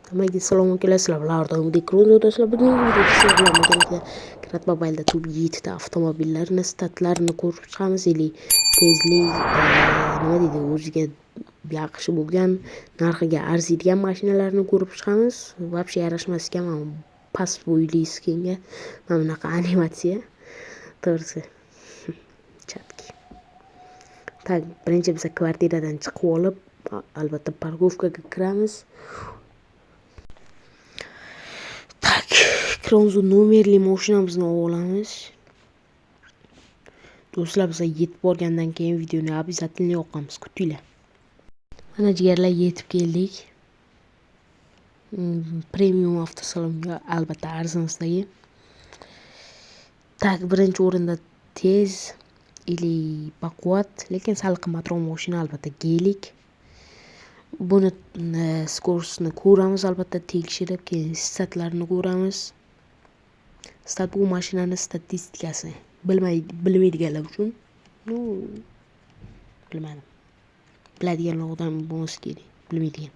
Hammaga salom akalar, sizlar bilan har doimgidek Kronzoda. Sizlar bugungi videoda sizlar bilan birgalikda Krat Mobile'da top 7 ta avtomobillarni statlarini ko'rib chiqamiz. Ili tezlik, nima deydi, o'ziga yaxshi bo'lgan, narxiga arziydigan mashinalarni ko'rib chiqamiz. Вообще yarashmas ekan mana past bo'yli skinga mana bunaqa animatsiya. To'g'risi, chatki. Так, birinchi biz kvartiradan chiqib olib, albatta parkovkaga kiramiz. Так, Kronzo nomerli mashinamizni olib olamiz. Do'stlar, biz yetib borgandan keyin videoni обязательно yoqamiz, kutinglar. Mana jigarlar, yetib keldik. Premium avtosalonga, albatta arzonsidagi. Так, birinchi o'rinda tez или baquvvat, lekin sal qimmatroq mashina albatta Gelik. Buni скорость ini ko'ramiz albatta, tekshirib, keyin statlarini ko'ramiz. Stat bu mashinani statistikasi. Bilmaydiganlar uchun, ну, bilmadim. Biladiganlar odam bo'lmasa kerak, bilmaydigan.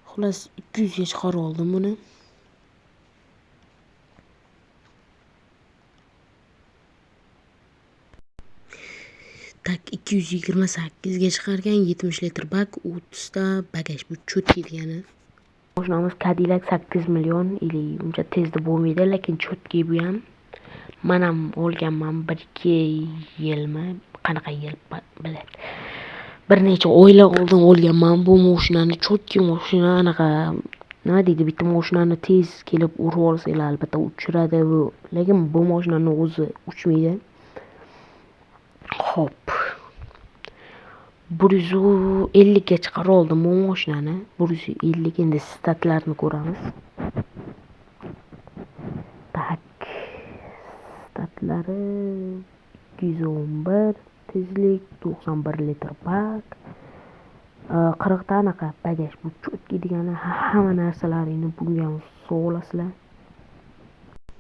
Xullas, 200 ga chiqarib oldim buni. Tak, 228 ga chiqargan, 70 litr bak, 30 ta bagaj. Bu cho'tki degani. Mashinamiz Cadillac 8 million ili uncha tezda bo'lmaydi, lekin cho'tki bu ham. Men ham olganman 1-2 yilmi, qanaqa yil biladi. Bir necha oylar oldin olganman bu mashinani. Cho'tki mashina, anaqa nima deydi, bitta mashinani tez kelib urib olsanglar albatta uchiradi bu. Lekin bu mashinani o'zi uchmaydi. Xo'p. 150 ga chiqarib oldim bu mashinani. 150, endi statlarni ko'ramiz. Tak. Statlari 211 tezlik, 91 litr bak, 40 ta anaqa bagaj. Bu cho'tki degani, hamma narsalaringni bunga ham solasizlar.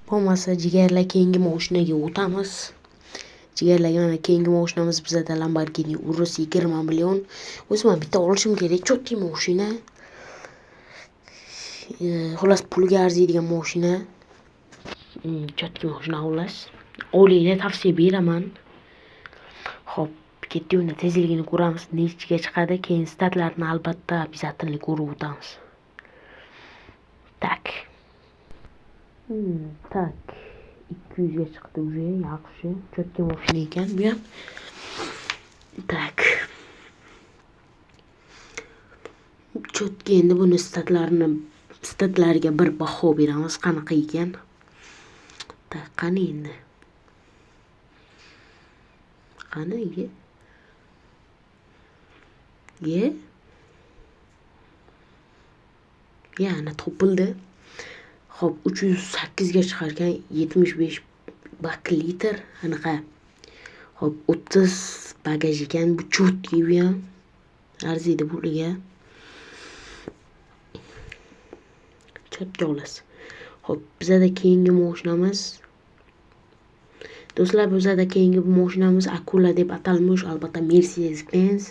Bo'lmasa jigarlar, keyingi mashinaga o'tamiz. Jigarlar, mana keyingi mashinamiz bizada Lamborghini Urus 20 million. O'zim ham bitta olishim kerak, cho'tki mashina. Xullas, pulga arziydigan mashina. Cho'tki mashina xullas. Olinglar, tavsiya beraman. Xo'p, ketdik, unda tezligini ko'ramiz, nechiga chiqadi, keyin statlarni albatta обязательно ko'rib o'tamiz. Tak. Tak. 200 ga chiqdi уже, yaxshi. Cho'tki mashina ekan bu ham. Tak. Cho'tki, endi buni statlariga bir baho beramiz, qanaqa ekan. Tak, qani endi? Qani ye? Ye? Yana topildi. Xo'p, 308 ga chiqargan, 75 bak litr anaqa. Xo'p, 30 bagaj ekan, bu cho'tki bu ham. Arziydi puliga. Cho'tki olasiz. Xo'p, bizada keyingi mashinamiz. Do'stlar, bizada keyingi mashinamiz Akula deb atalmish, albatta Mercedes-Benz.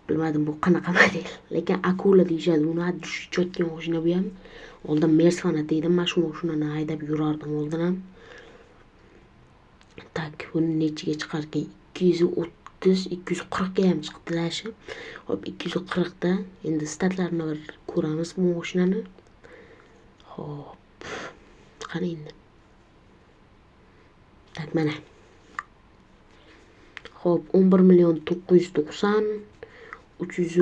Bilmadim bu qanaqa model, lekin Akula deyishadi uni. Cho'tki mashina bu ham. Oldin Mercedes fanat edim, mana shu mashinani haydab yurardim oldin ham. Tak, buni nechiga chiqarkan? 230, 240 ga ham chiqdi shu. Xo'p, 240 ta. Endi statlarini bir ko'ramiz bu mashinani. Xo'p, qani endi? Tak, mana. Xo'p, 11 million 990 300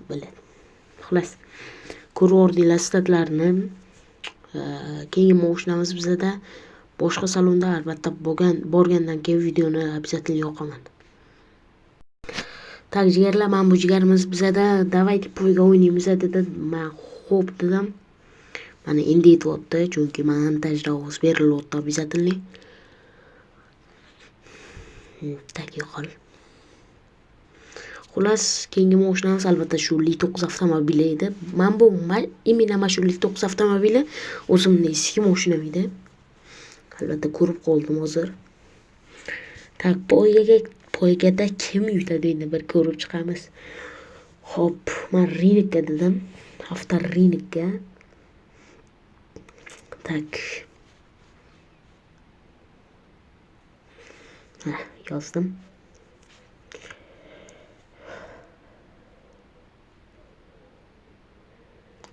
biladi. Xullas, ko'rvordinglar statlarni. Keyingi mashinamiz bizada boshqa salonda, albatta borgandan keyin videoni обязательно yoqaman. Tak, jigarlar, mana bu jigarimiz bizada давайте poyga o'ynaymiz dedi. Men xo'p dedim. Mana endi aytyapti, chunki montajda ovoz berilyapti обязательно. Tak, yo'qol. Xullas, keyingi mashinamiz albatta shu Li 9 avtomobili edi. Men bu именно mana shu Li 9 avtomobili o'zimning eski mashinam edi. Albatta ko'rib qoldim hozir. Tak, poygada kim yutadi endi bir ko'rib chiqamiz. Xo'p. Men Rinekka dedim. Hafta Rinekka. Tak. Heh, yazdım.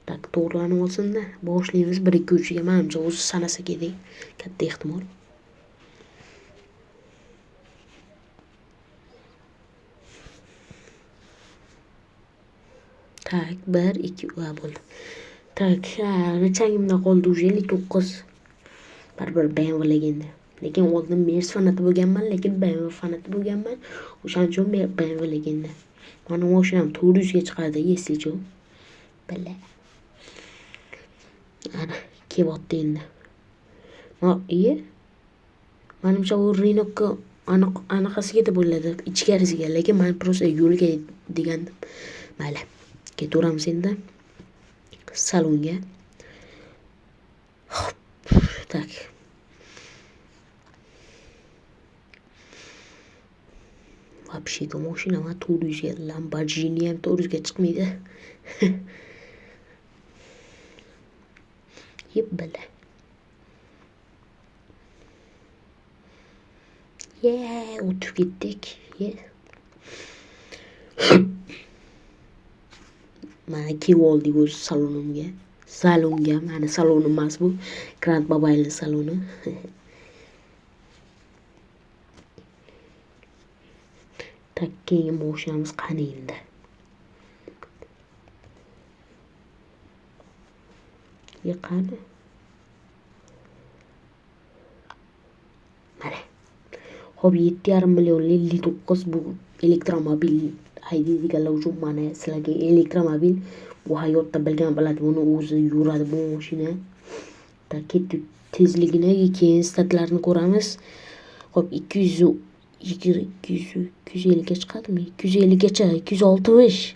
Tak, to'g'rilanib olsin-da. Boshlaymiz 1 2 3 ga. Menimcha o'zi sanasa kerak. Katta ehtimol. Tak, 1 2 va bo'ldi. Tak, changimda qoldi уже 59. Baribir BMW legenda. Lekin oldin Mercedes fanati bo'lganman, lekin BMW fanati bo'lganman. O'shaning uchun BMW legenda. Mana mashinam 400 ga chiqadi, eslicho. Billa. Ana, kelyapti endi. Ma, iye. Menimcha u Renaultga anaqasiga deb o'yladi, ichkarisiga, lekin men просто yo'lga degandim. Mayli, ketaveramiz endi salonga. Hop, tak. Вообще mashina 400 ga, Lamborghini ham 400 ga chiqmaydi. Yeb bala. Ye, o'tib ketdik. Ye. Mana kelib oldik o'z salonimga. Salonga, mana salonim emas bu. Grand Mobile'ning saloni. Tak, keyingi mashinamiz qani endi? Ye, qani? Mana. Xo'p, 7,5 millionlik 59 bu elektromobil haydaydiganlar uchun mana sizlarga elektromobil bu hayotda bilgan biladi, buni o'zi yuradi bu mashina. Tak, ketdik tezligini, keyin statlarni ko'ramiz. Xo'p, 250 ga chiqadimi? 250 gacha, 260.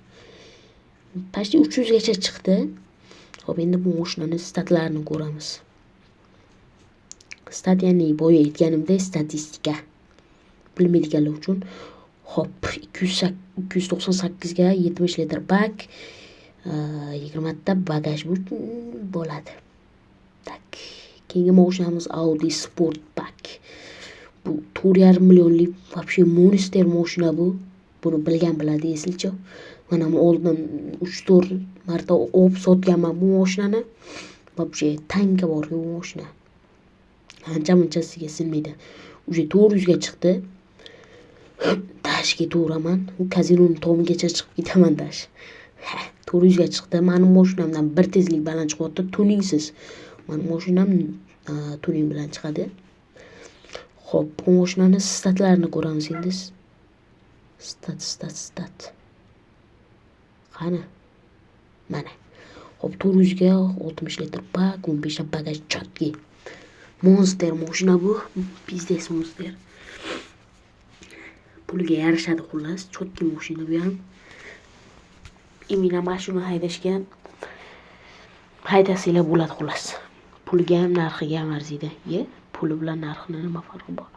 Почти 300 gacha chiqdi. Xo'p, endi bu mashinani statlarini ko'ramiz. Stat, ya'ni boya aytganimdek statistika. Bilmaydiganlar uchun. Xo'p, 298 ga 70 litr bak, 20 ta bagaj bu bo'ladi. Tak, keyingi mashinamiz Audi Sportback. Bu 4,5 millionlik вообще monster mashina bu. Buni bilgan biladi, eslicha. Mana bu oldin 3-4 marta olib sotganman bu mashinani. Вообще tanka bor bu mashina. Ancha muncha sizga sinmaydi. Уже 400 ga chiqdi. Dash ketaveraman. U kazinoning tomigacha chiqib ketaman dash. Ha, 400 ga chiqdi. Mening mashinamdan bir tezlik baland chiqyapti, tuningsiz. Mening mashinam tuning bilan chiqadi. Xo'p, bu mashinani statlarini ko'ramiz endi. Stat, stat, stat. Qani? Mana. Xo'p, 400 ga 60 litr bak, 15 ta bagaj chotki. Monster mashina bu. Pizdes monster. Puliga yarashadi xullas, chotki mashina bu ham. Imina mashina haydashga haydasanglar bo'ladi xullas. Puliga ham, narxiga ham arziydi. Ye, puli bilan narxini nima farqi bor?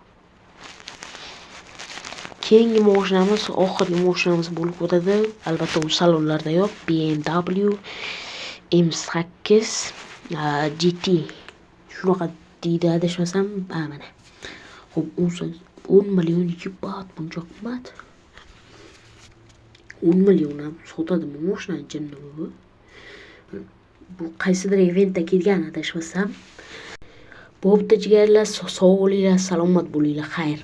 Keyingi mashinamiz, oxirgi mashinamiz bo'lib o'tadi. Albatta u salonlarda yo'q. BMW M8 GT. Shunaqa deydi adashmasam. Ha, mana. Xo'p, 10 million bat, buncha qimmat. 10 million ham sotadimi mashinani jinnimi bu? Bu qaysidir eventda kelgan adashmasam. Bo'pti jigarlar, sog' bo'linglar, salomat bo'linglar, xayr.